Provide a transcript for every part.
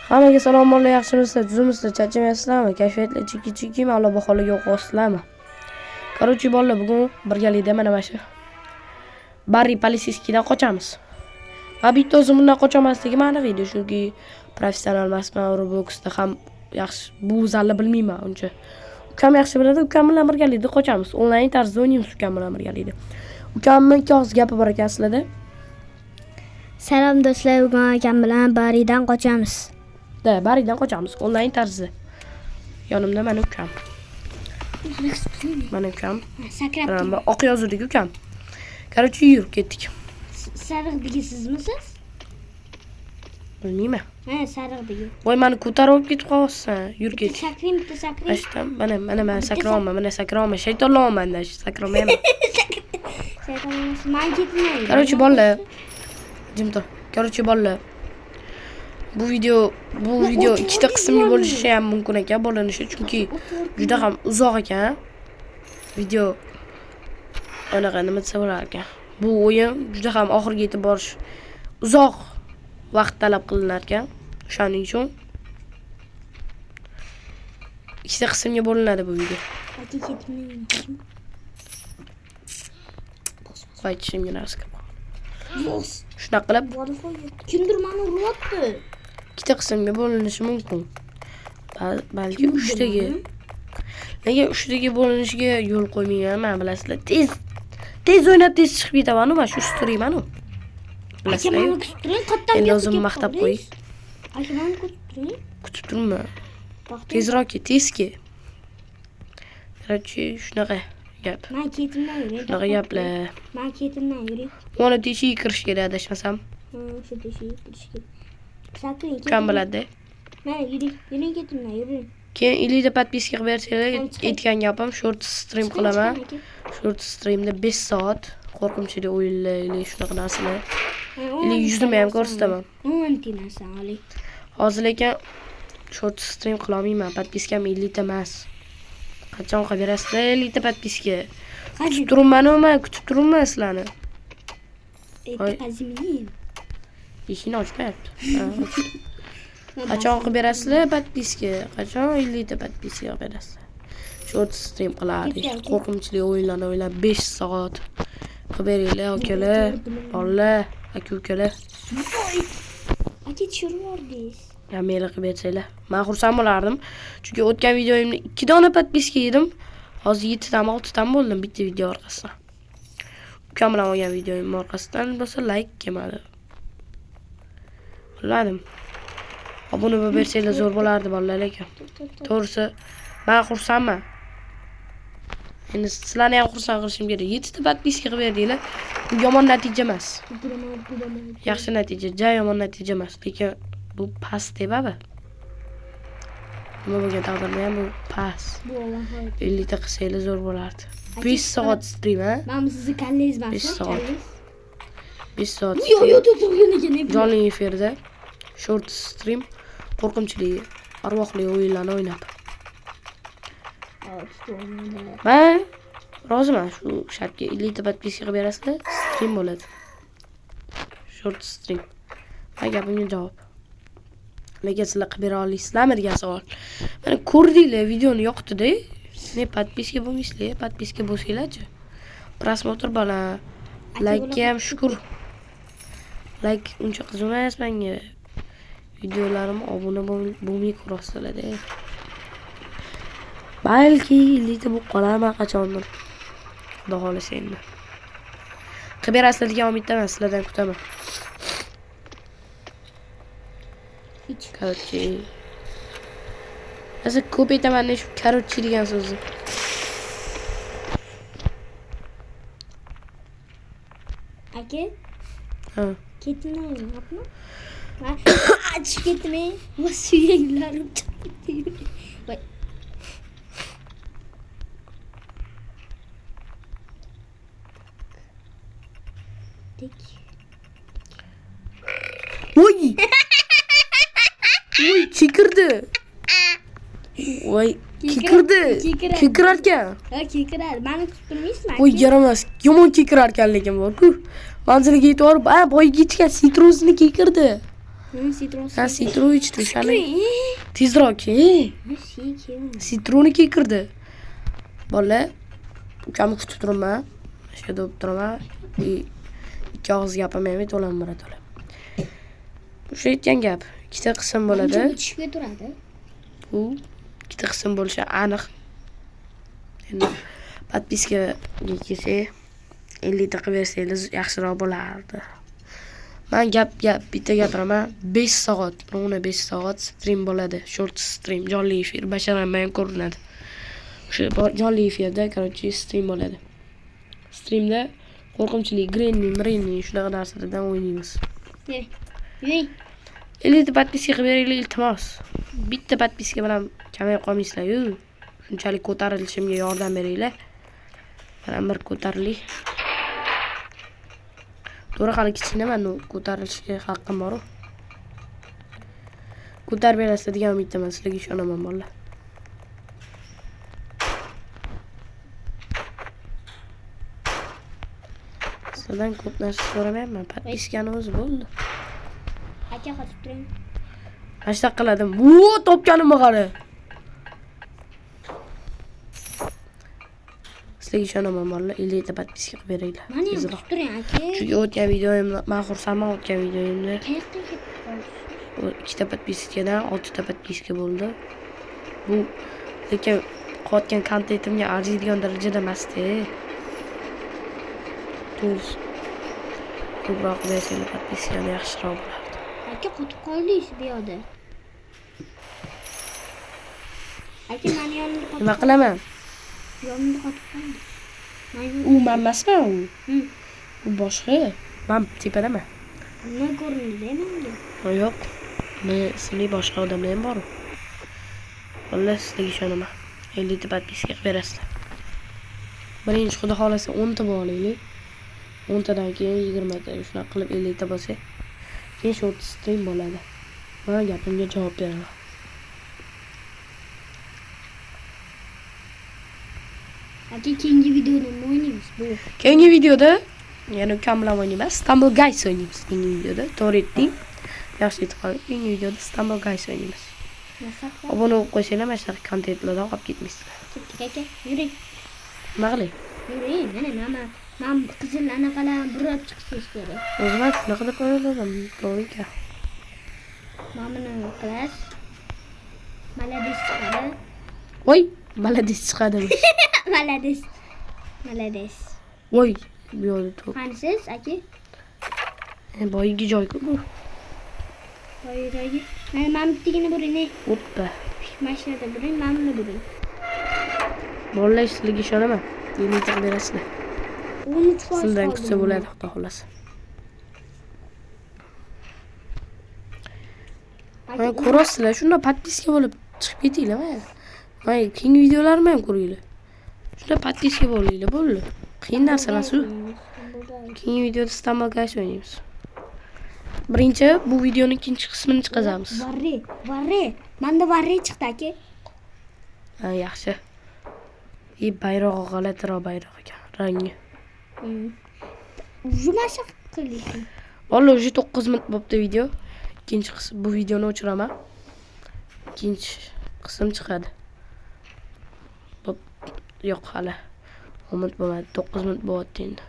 Hammaga salom bolalar, yaxshimisizlar, tuzukmisizlar, charchamayapsizlarmi? Kayfiyatli chiki-chiki a'lo baholarga o'qiyapsizlarmi? Короче, bolalar, bugun birgalikda mana shu Barri politseyskiydan qochamiz. Men bitta o'zim bundan qochamasligim aniq edi, chunki professional emasman, Robloxda ham yaxshi bu zalni bilmayman uncha. Ukam yaxshi biladi, ukam bilan birgalikda qochamiz. Onlayn tarzda o'ynaymiz ukam bilan birgalikda. Ukamning ikki og'iz gapi bor ekan sizlarda. Salom do'stlar, bugun akam bilan Barridan qochamiz. Da, Barridan qochamiz onlayn tarzda. Yonimda mana ukam. Mana ukam. Sakrab Mana bu oq yozuvdagi ukam. Короче, yur ketdik. Sariq degisizmisiz? Bilmayman. Ha, sariq degi. Voy, meni ko'tarib olib ketib qolyapsan. Yur ketdik. Sakring, bitta sakring. Mana mana mana men sakrayapman, mana sakrayapman. Shaytonlayapman, sakramayman. Shayton emas, man ketmayman. Короче, bolalar. Jim tur. Короче, bolalar. Bu video ikkita qismga bo'lishi ham mumkin ekan, bo'linishi, chunki juda ham uzoq ekan. Video anaqa nima desa bo'lar ekan. Bu o'yin juda ham oxiriga yetib borish uzoq vaqt talab qilinar ekan. O'shaning uchun ikkita qismga bo'linadi bu video. Aka ketmayman. Voy, tishimga narsa kirib qoldi. Shunaqa qilib Kimdir meni uryapti. ikkita qismga bo'linishi mumkin. Balki uchtaga. Nega uchtaga bo'linishiga yo'l qo'ymayman, men bilasizlar. Tez tez o'ynab tez chiqib ketaman-u, men shu stream-u. Aka Bilasizlar. meni kutib turing, qayerdan Endi bu yoqqa o'zimni kelib maqtab qoldingiz? qo'y. Aka meni kutib turing. Kutib turma. Vaqtim- Tezroq kel, tez kel. Короче, shunaqa gap. Man ketimdan yuring. Shunaqa gaplar. Man ketimdan yuring. Mana teshiga kirish kerak adashmasam. Ha, o'sha teshiga kirish kerak. Sakring. Ukam biladi. Mana yuring, yuring ketimdan yuring. Keyin ilida podpiska qilib bersanglar, aytgan gapim short stream qilaman. Chiqing, aka. Short streamda 5 soat qo'rqinchli o'yinlar, ili shunaqa narsalar. Ha, Ili o'nta yuzimni ham narsani- ko'rsataman. O'nta narsani oling. Hozir lekin short stream qila olmayman. Podpiskam 50 ta emas. Qachon qilib berasizlar 50 ta podpiska? Kutib turibman-u men, kutib turibman sizlarni. Oy. Qazimin. Eshikni ochmayapti. Ha, ochdi. Qachon qilib berasizlar podpiska? Qachon 50 ta podpiska qilib berasizlar? Short stream qilardik. Qo'rqinchli o'yinlarni o'ynab 5 soat qilib beringlar, akalar, bolalar, aka-ukalar. Aka tushirib yubordingiz. Ya meyli qilib bersanglar. Men xursand bo'lardim. Chunki o'tgan videoyimda 2 dona podpiska yedim. Hozir 7 tami, 6 tami bo'ldim bitta video orqasidan. Ukam bilan olgan videoyim orqasidan bo'lsa like kelmadi. Bilmadim. Obuna bo'lib bersanglar zo'r bo'lardi bolalar lekin. To'g'risi, men xursandman. Endi sizlarni ham xursand qilishim kerak. 7 ta podpiska qilib berdinglar. Bu yomon natija emas. Yaxshi natija, ja yomon natija emas, lekin bu past deb-a. Nima bo'lgan taqdirda ham bu past. Bu Alloh. 50 ta qilsanglar zo'r bo'lardi. 5 soat stream, ha? Mana sizni kallangiz emasmi? 5 soat. 5 soat. Yo, yo, turgan ekan. Jonli efirda short stream qo'rqinchli, arvohli o'yinlarni o'ynab. Men roziman shu shartga. 50 ta podpiska qilib berasizlar, stream bo'ladi. Short stream. Men gapimga javob. Lekin sizlar qilib bera olasizlarmi degan savol. Mana ko'rdinglar, videoni yoqdi-da. Ne podpiska bo'lmaysizlar, podpiska bo'lsanglar-chi. Prosmotr baland. Like ham shukur. Like uncha qiziq emas menga. Videolarim obuna bo'lmay ko'rasizlar-da. Balki 50 ta bo'lib qolarman qachondir. Xudo xolasa endi. Qilib berasizlar degan umiddaman, sizlardan kutaman. Короче. Asa ko'p aytaman shu короче degan so'zni. Aka, Ha. ketimdan yuryapmi? Ha, tushib ketdim. Va suyaklarim chiqib ketdi. Voy. Tek. Voy! Voy, kekirdi. Voy, kekirdi. Kekiradi. Kekirar ekan. Ha, kekiradi. Meni kutib turmaysizmi? Voy, yaramas. Yomon kekirar ekan lekin bor-ku. Manzilga yetib borib, ha, boyga yetgan sitrusni kekirdi. Sitron. Ha, sitron ichdi o'shani. Tezroq ke. Sitronni kekirdi. Bola, ukamni kutib turibman. Shu yerda o'tirib turaman. Ikki og'iz gapim ham aytolaman birato'la. O'sha aytgan gap. Ikkita qism bo'ladi. Tushib turadi. Bu ikkita qism bo'lishi aniq. Endi podpiskaga kelsak, 50 ta qilib bersangiz yaxshiroq bo'lardi. Men gap bitta gapiraman. 5 soat, ровно 5 soat stream bo'ladi. Short stream, jonli efir, basharamma ham ko'rinadi. O'sha jonli efirda, короче, stream bo'ladi. Streamda qo'rqinchli Granny, Mrenny shunaqa narsalardan o'ynaymiz. Yuring. 50 ta podpiska qilib beringlar, iltimos. Bitta podpiska bilan kamayib qolmaysizlar-yu. Shunchalik ko'tarilishimga yordam beringlar. Mana bir ko'tarilik. To'g'ri, hali kichkinaman, ko'tarilishga haqqim bor-u. Ko'tarib berasizlar degan umiddaman, sizlarga ishonaman bolalar. Sizlardan ko'p narsa so'ramayapman, podpiskani o'zi bo'ldi. Aka qochib turing. Mana shunaqa qiladim. Vo, topganimni qara. Sizlarga ishonaman bolalar, 50 ta podpiska qilib beringlar. Mani ham kutib turing aka. Chunki o'tgan videoyimda men xursandman, o'tgan videoyimda Qayerga ketib qoldi? 2 ta podpiskadan 6 ta podpiska bo'ldi. Bu lekin qilayotgan kontentimga arziydigan darajada emasdi. To'g'risi, ko'proq bersanglar podpiskani yaxshiroq bo'lardi. Aka qotib qoldingiz bu yoqda. Aka meni yonimda qotib. Nima qilaman? Yonimda qotib qoldi. U men emasman u. U boshqa. Men tepadaman. Nima ko'rindi menga? Yo'q. Men ismli boshqa odamlar ham bor. Vallahi sizlarga ishonaman. 50 ta podpiska qilib berasizlar. Birinchi xudo xolasa 10 ta bo'laylik. 10 tadan keyin 20 ta, shunaqa qilib 50 ta bo'lsa, keyin short stream bo'ladi. Men gapimga javob beraman. Aka keyingi videoda nima o'ynaymiz? Bu. Keyingi videoda yana ukam bilan o'ynaymiz. Stumble Guys o'ynaymiz keyingi videoda. To'g'ri aytding. Yaxshi aytib qo'ying. Keyingi videoda Stumble Guys o'ynaymiz. Obuna bo'lib qo'ysanglar, mana shunaqa kontentlardan qolib ketmaysizlar. Ketdik aka, yuring. Nima qilay? Yuring, mana men qizil anaqalarni burab chiqishingiz kerak. O'zim ham shunaqa deb o'yladim, to'g'ri ekan. Mana buni qilasiz. Malades chiqadi. Voy, malades chiqadi. Malades. Malades. Voy, bu yo'lda to'p. Qanisiz aka? Boyagi joy-ku bu. Boyagi joyga. Mana bittigini buring. Oppa. Mashinada buring, mana buni buring. Bolalar, sizlarga ishonaman. 50 ta qilib berasizlar. 13% Sizdan kutsa bo'ladi, xudo xolasa. Mana ko'rasizlar, shunda podpiska bo'lib chiqib ketinglar, mana. Mana keyingi videolarimni ham ko'ringlar. Shunda podpiska bo'linglar, bo'ldi. Qiyin narsa emas u. Keyingi videoda Stumble Guys o'ynaymiz. Birinchi bu videoning ikkinchi qismini chiqazamiz. Varri, varri. Menda varri chiqdi aka. Ha, yaxshi. I bayrog'i g'alatiroq bayroq ekan, rangi. Jumashi qildik. Vallahi уже 9 minut bo'pti video. Ikkinchi qism bu videoni o'chiraman. Ikkinchi qism chiqadi. Bo'p, yo'q hali. 10 minut bo'lmadi, 9 minut bo'lyapti endi.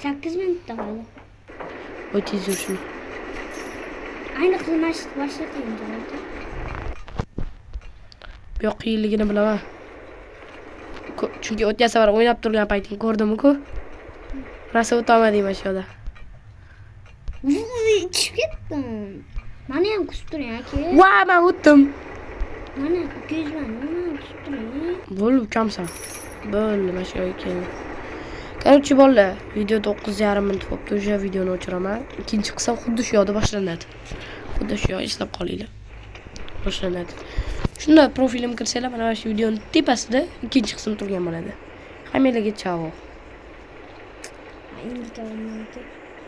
8 minutda qoldi. Voy, tez yurishim. Ayniqsa mana shu boshqa qiyin joyi. Bu yoq qiyinligini bilaman. Chunki o'tgan safar o'ynab turgan paytim ko'rdim-ku. Rosa o'tolmadim mana shu yoqda. Vuy, tushib ketdim. Mani ham kusib turing aka. Va, men o'tdim. Mana ukangizman, mani kusib turing. Bo'ldi, ukamsan. Bo'ldi, mana shu yoqqa keldim. Короче, bolalar, video 9,5 minut bo'libdi. O'sha videoni o'chiraman. Ikkinchi qism xuddi shu yoqda boshlanadi. Xuddi shu yoqda eslab qolinglar. Boshlanadi. Shunda profilim kirsanglar, mana shu videoning tepasida ikkinchi qism turgan bo'ladi. Hammalarga chao. Endi kelaman aka.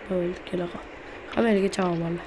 Bo'ldi, kela qol. Hammalarga chao bolalar.